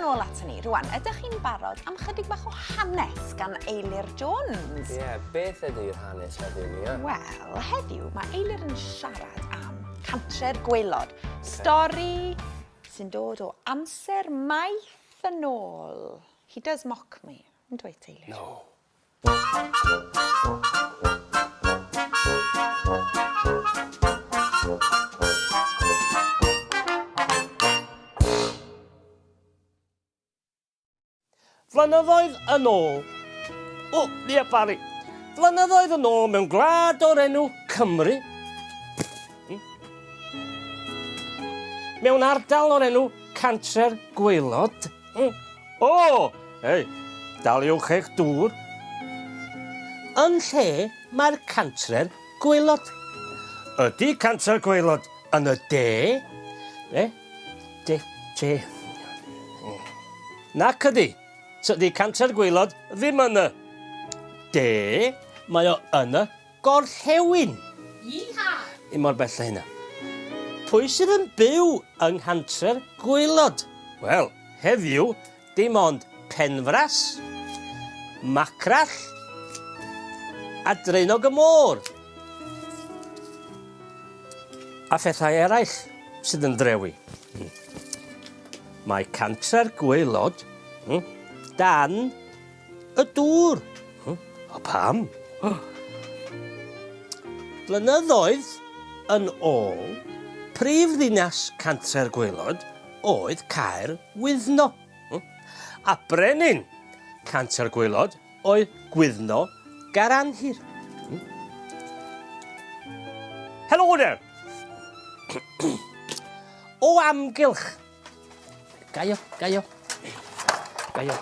Croeso nôl ato ni. Rwan, ydych chi'n barod am chydig bach o hanes gan Eilir Jones? Ie, yeah, beth ydy'r hanes heddiw, Nia? Wel, heddiw mae Eilir yn siarad am Cantre'r Gwaelod. Okay. Stori sy'n dod o amser maith yn ôl. He does mock me. Yn dweud, Eilir? No. Flynyddoedd yn ôl, o, Nia Parry, flynyddoedd yn ôl mewn gwlad o'r enw Cymru, hmm, mewn ardal o'r enw Cantre'r Gwaelod, hmm, o, hei, daliwch eich dŵr, yn lle mae'r Cantre'r Gwaelod. Ydy Cantre'r Gwaelod yn y de? Be? De, de. Nac ydy. Tydi Cantre'r Gwaelod ddim yn y de, mae o yn y gorllewin. Yee-haw! Ddim mor bell â hynna. Pwy sydd yn byw yng Nghantre'r Gwaelod? Wel, heddiw, dim ond Penfras, Macrall a Draenog y Môr. A phethau eraill sydd yn drewi. Mae Cantre'r Gwaelod dan y dŵr. O pam? Blynyddoedd yn ôl, prif ddinas Cantre'r Gwaelod oedd Caer Wyddno. A brenin Cantre'r Gwaelod oedd Gwyddno Garanhir. Helo there! O amgylch Gaio, gaio. Gaio.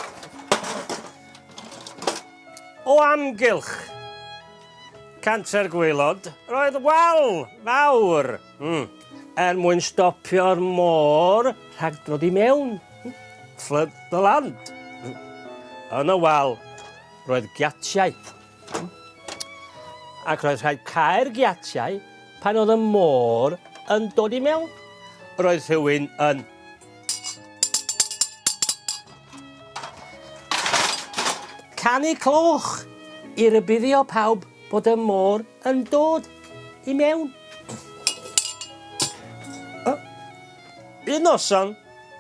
O amgylch Cantre'r Gwaelod, roedd wal fawr mm, er mwyn stopio'r môr rhag dod i mewn. Flood the land. Yn y wal, roedd giatiau. Ac roedd rhaid cau'r giatiau pan oedd y môr yn dod i mewn. Roedd rhywun yn canu cloch i rybuddio pawb bod y môr yn dod i mewn. Un noson,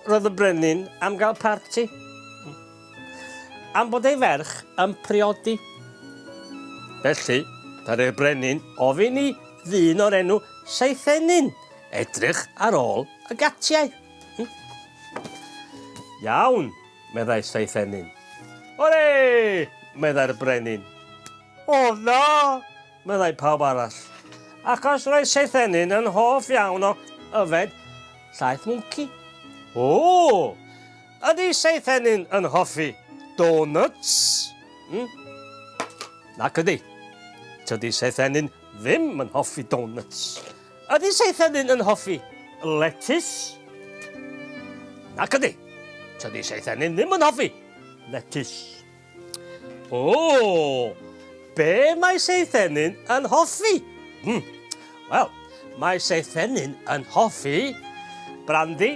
roedd y brenin am gael parti. Am bod ei ferch yn priodi. Felly, ddaru'r brenin ofyn i ddyn o'r enw Seithenyn edrych ar ôl y gatiau. Hm? Iawn, meddai Seithenyn. Hwrê! meddai'r brenin. O na! meddai pawb arall. Achos roedd Seithenyn yn hoff iawn o yfed llaeth mwnci. O! Ydy Seithenyn yn hoffi donuts? Hmm? Nac ydy. Tydy Seithenyn ddim yn hoffi donuts. Ydy Seithenyn yn hoffi letys? Nac ydy. Tydy Seithenyn ddim yn hoffi letys. O! Be mae Seithenyn yn hoffi? Hmm. Wel, mae Seithenyn yn hoffi brandi,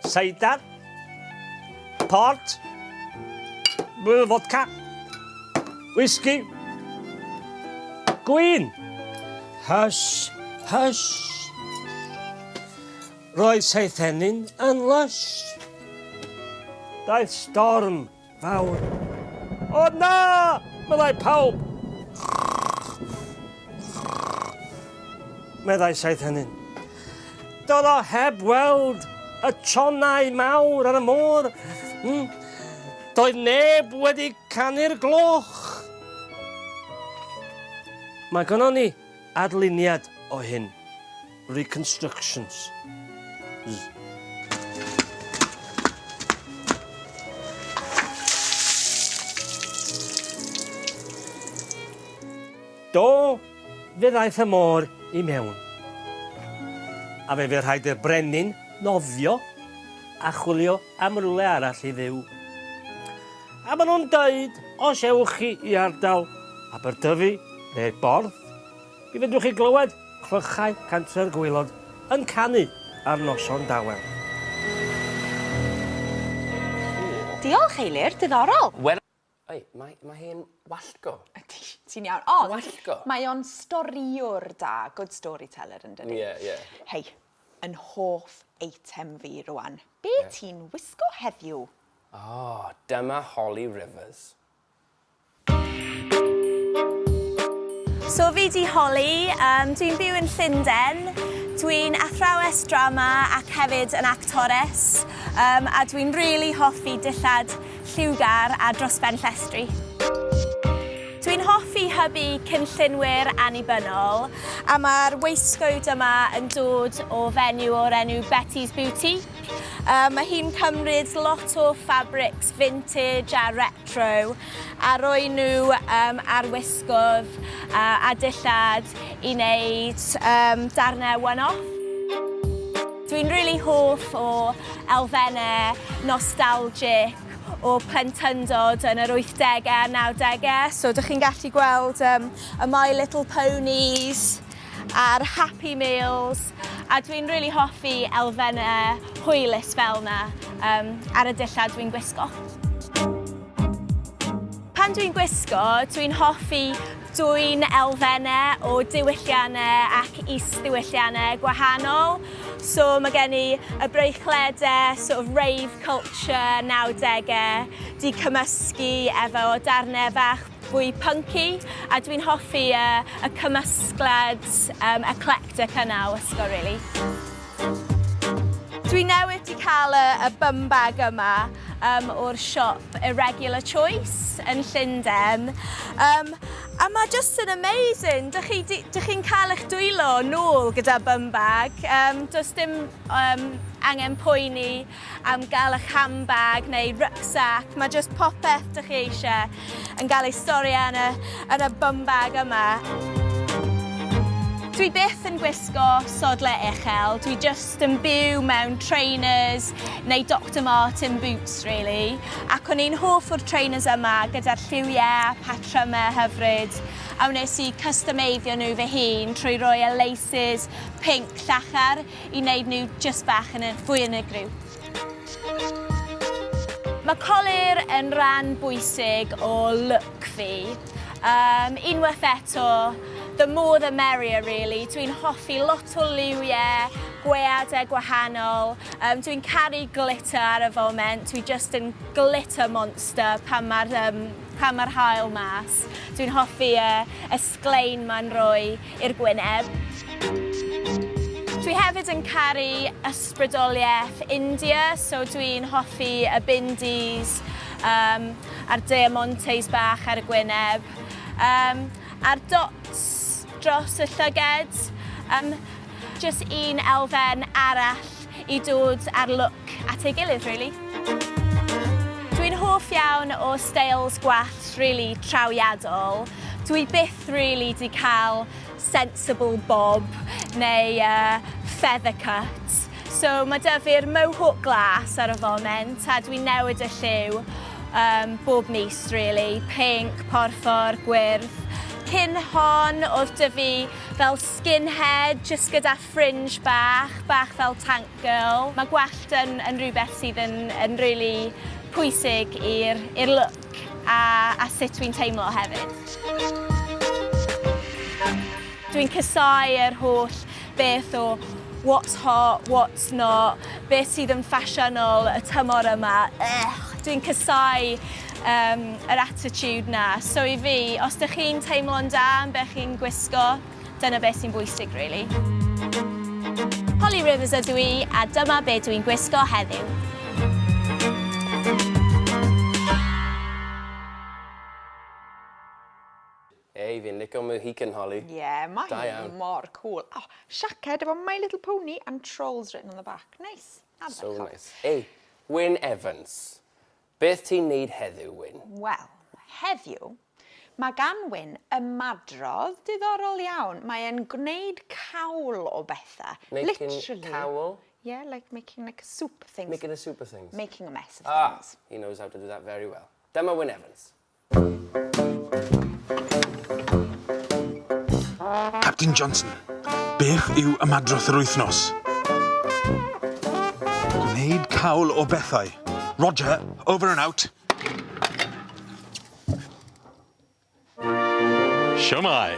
seidar, port, vodka, whisky, gwin. Hush, hush. Roedd Seithenyn yn lysh. Daeth storm fawr. O na! meddai pawb. Meddai Seithenyn. Doedd o heb weld y tonnau mawr ar y môr. Hmm. Doedd neb wedi canu'r gloch. Mae gynnon ni adluniad o hyn. Reconstructions. Z. Do, fe ddaeth y môr i mewn. A fe fu rhaid i'r brenin nofio a chwilio am rywle arall i fyw. A maen nhw'n dweud, os ewch chi i ardal Aberdyfi neu Borth, mi fedrwch chi glywed Clychau Cantre'r Gwaelod yn canu ar noson dawel. Diolch, Eilir, diddorol. Wel... Ei, mae, mae hi'n wallgo. Ydy, ti'n iawn. Ond, Wallgo. mae o'n storïwr da, good storyteller yn dydi? Ie, ie. Hei, yn hoff eitem fi rwan. Be yeah. ti'n wisgo heddiw? O, oh, dyma Holly Rivers. So fi di Holly, um, dwi'n byw yn Llundain, dwi'n athrawes drama ac hefyd yn actores, um, a dwi'n really hoffi dillad lliwgar a dros ben llestri. Dwi'n hoffi hybu cynllunwyr annibynnol, a mae'r waistcoat yma yn dod o fenyw o'r enw Betty's Boutique. Um, mae hi'n cymryd lot o fabrics vintage a retro a rhoi nhw um, ar wisgodd uh, a dillad i wneud um, darnau one-off. Dwi'n really hoff o elfennau nostalgic o plentyndod yn yr 80au a 90au. So, dych chi'n gallu gweld um, y My Little Ponies a'r Happy Meals. A dwi'n really hoffi elfennau hwylus fel yna um, ar y dillad dwi'n gwisgo. Pan dwi'n gwisgo, dwi'n hoffi dwyn elfennau o diwylliannau ac is-ddiwylliannau gwahanol. So mae gen i y breichledau, sort of rave culture 90au, di cymysgu efo darnau bach fwy punky, a dwi'n hoffi y, y cymysgled um, eclectic yna o ysgol, really. Dwi newydd di cael y, y bum bag yma um, o'r siop Irregular Choice yn Llundain. Um, a mae just yn amazing. Dych chi'n chi cael eich dwylo nôl gyda bum bag. Um, does dim um, angen poeni am gael eich handbag neu rucksack. Mae just popeth dych chi eisiau yn gael ei storio yn y, yn y bum bag yma. Dwi byth yn gwisgo sodle uchel. Dwi just yn byw mewn trainers neu Dr Martin boots, really. Ac o'n i'n hoff o'r trainers yma gyda'r lliwiau a patrymau hyfryd. A wnes i customeiddio nhw fy hun trwy roi y laces pink llachar i wneud nhw just bach yn y, fwy unigryw. Mae colur yn rhan bwysig o look fi. Um, unwaith eto, the more the merrier really. Dwi'n hoffi lot o liwiau, gweadau gwahanol. Um, dwi'n caru glitter ar y foment. Dwi just yn glitter monster pan mae'r um, pan mae'r haul mas. Dwi'n hoffi y, y sglein mae'n rhoi i'r gwyneb. Dwi hefyd yn caru ysbrydoliaeth India, so dwi'n hoffi y bindis um, a'r diamantes bach ar y gwyneb. Um, a'r dots dros y llyged. Um, just un elfen arall i dod ar look at ei gilydd, really. Dwi'n hoff iawn o styles gwallt really trawiadol. Dwi byth really di cael sensible bob neu feather cut. So mae 'da fi'r mohawk glas ar y foment a dwi'n newid y lliw um, bob mis really. Pink, porffor, gwyrdd. Cyn hon oedd 'da fi fel skinhead, just gyda fringe bach, bach fel tank girl. Mae gwallt yn, yn rhywbeth sydd yn, yn really pwysig i'r look a, a sut dwi'n teimlo hefyd. Dwi'n casáu yr holl beth o what's hot, what's not, beth sydd yn ffasiynol y tymor yma. Ugh, dwi'n casáu um, yr attitude na. So i fi, os ydych chi'n teimlo'n da yn beth chi'n gwisgo, dyna beth sy'n bwysig, really. Holly Rivers ydw i, a dyma be dwi'n gwisgo heddiw. Ei, fi'n licio Mohican, Holly. Yeah, mae Da hi iawn. mor cool. Oh, siaced efo My Little Pony and trolls written on the back. Nice. So Ardderchog. nice. Ei, Wyn Evans. Beth ti'n neud heddiw, Wyn? Wel, heddiw, mae gan Wyn ymadrodd diddorol iawn. Mae e'n gwneud cawl o bethau. Making Literally. cawl? Yeah, like making like a soup of things. Making a soup of things. Making a mess of Ah, things. he knows how to do that very well. Dyma Wyn Evans. Captain Johnson, beth yw ymadrodd yr wythnos? Gwneud cawl o bethau. Roger, over and out. Shwmae!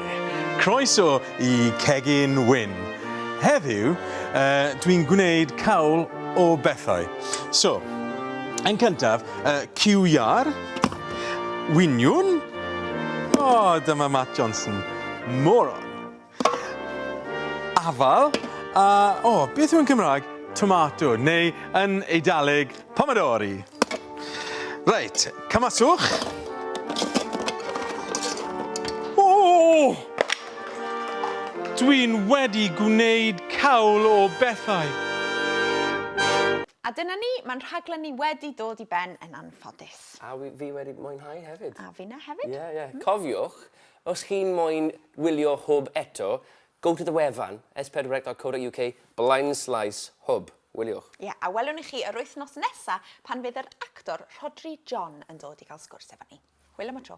Croeso i Cegin Wyn. Heddiw, uh, dwi'n gwneud cawl o bethau. So, yn cyntaf, uh, cyw iâr, winiwn, o, oh, dyma Matt Johnson, moron, afal, a, o, oh, beth yw'n Cymraeg? Tomato, neu yn Eidaleg, pomodori. Reit, cymaswch. O! Dwi'n wedi gwneud cawl o bethau. A dyna ni, mae'n rhaglen ni wedi dod i ben yn anffodus. A fi wedi mwynhau hefyd. A finna hefyd. Ie, yeah, ie. Yeah. Mm. Cofiwch, os chi'n moyn wylio Hwb eto, go to the wefan, s4c.co.uk, blind slice Hwb. Wyliwch. Ie, a welwn ni chi yr wythnos nesa pan fydd yr actor Rhodri John yn dod i gael sgwrs efo ni. Hwyl am y tro.